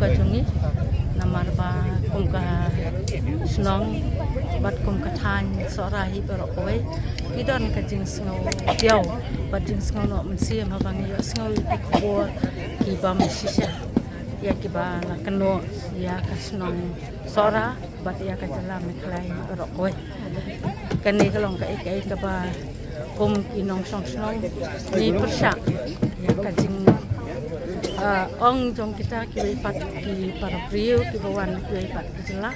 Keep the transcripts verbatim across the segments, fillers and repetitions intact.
Ka jong ngi, namar ba kum ka shnong bad kum ka thaiñ Sohra hi baroh kawei ki don ka jingsngew diaw bad jingsngew noh mynsiem haba ngi ïohsngew ïa ki khubor ki bym shisha ïa kiba la kynnoh ïa ka shnong Sohra bad ïa ka jylla Meghalaya baroh kawei. Kane ka long kaei kaei kaba kum ki nongshong shnong ngi pyrshah ïa ka jing, ah, ong jong kita kiwei pat ki para briew kiba wan kiwei pat ki jylla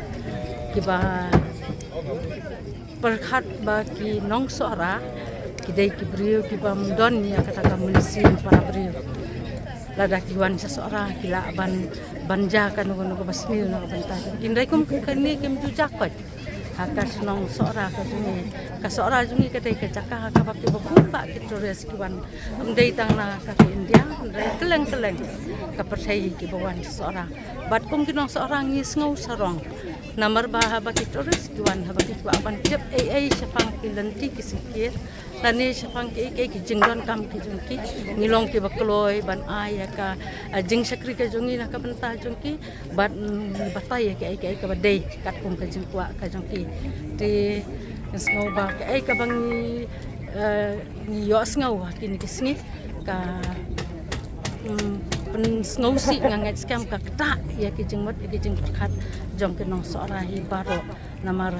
kiba pyrkhat ba ki nong Sohra ki dei ki briew ki bym don ïa kata ka mynsiem para briew. Lada ki wan sha Sohra ki lah ban, ban jia kano kano kaba sniew na ka bynta. Hynrei kum kane kim ju jia koit ha ka shnong Sohra ka jong ngi. Ka Sohra jong ngi ka dei ka jaka ha kaba kiba bun bah ki tourist ki wan. Ym dei tang na ka ri India, hynrei kylleng kylleng ka pyrthei kiba wan sha Sohra. Bad kum ki nong Sohra ngi sngew sarong. Namar ba haba ki tourist ki wan, haba ki kwah ban tip ei ei shaphang ki lynti ki syngkien lane shaphang kiei kiei ki jingdonkam ki jong ki, ngi long kiba kloi ban ai ïa ka, ah, jingshakri ka jong ngi na ka bynta jong ki bad, mm, batai ïa kiei kiei kaba dei katkum ka jingkwah ka jong ki. Te ngi sngew ba kaei kaba ngi, eh, ngi ïohsngew ha kine ki sngi ka, mm, pynsngewsih, nga ngeit skhem ka ktah ïa ki jingmut ïa ki jingpyrkhat jong ki nong Sohra hi baroh. Namar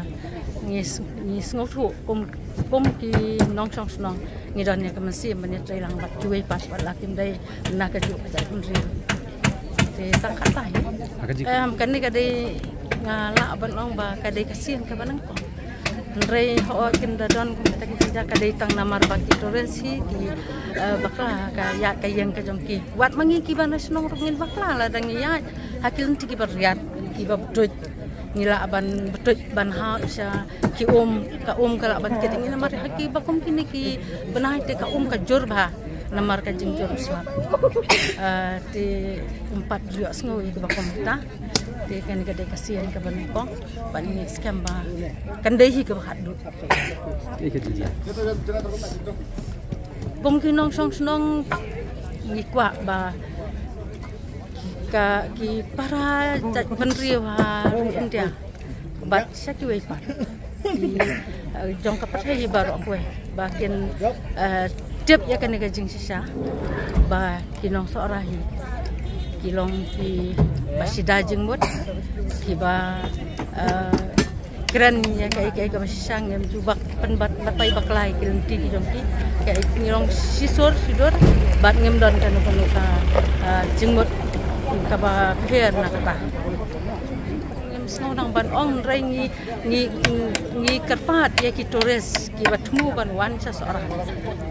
ngi s-, ngi sngewthuh kum, kum ki nongshong shnong ngi don ïa ka mynsiem ban ïatrei lang bad kiwei pat wat la kim dei na kajuh ka jaitbynriew. Te tang katta hi. Em, kane ka dei, nga lah ban ong ba ka dei ka sien kaba nyngkong. Hynrei hooid kin da don kum kita ki jingjia, ka dei tang namar ba ki tourist hi ki, eh, bakla ka ïaid ka ïeng ka jong ki. Wat ma ngi kiba na shnong ruh ngin bakla lada ngi ïaid ha ki lynti kiba riat kiba btuid. Ngi lah ban btuid ban hap sha ki um, ka um ka lah ban kit ïa ngi namar ha kiba kum kine ki bnai te ka um ka jur bha namar ka jingjur u slap. Ah, te ym pat ju ïohsngew ïa kiba kum kita. Te kane ka dei ka sien kaba nyngkong bad ngi skhem ba kan dei hi kaba khatduh. Kum ki nongshong shnong ngi kwah ba ka, ki para jaitbynriew ha ri India bad sha kiwei pat ki, eh, jong ka pyrthei hi baroh kawei ba kin, eh, tip ïa kane ka jingshisha ba ki nong Sohra hi ki long kiba shida jingmut, kiba, eh, kren ïa kaei kaei kaba shisha, ngim ju bak pynbat batai bakla ïa ki lynti ki jong ki. Kaei ngi long shisur shidur bad ngim don kano kano ka, ah, jingmut kaba pher na kata. Ngim sngew nang ban ong, hynrei ngi, ngi, ngi kyrpad ïa ki tourist kiba thmu ban wan sha Sohra.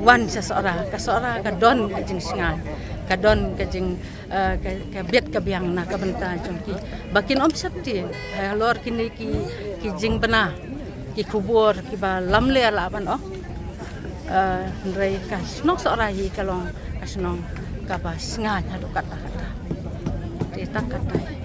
Wan sha Sohra, ka Sohra ka don ka jingsngaid, ka don ka jing eh, ka, ka bit ka biang na ka bynta jong ki. Ba kin ym sheptieng halor kine ki, ki jingbna, ki khubor kiba lamler lah ban ong. Eh, hynrei ka shnong Sohra hi ka long ka shnong kaba sngaid haduh katta katta. Te tang katta hi.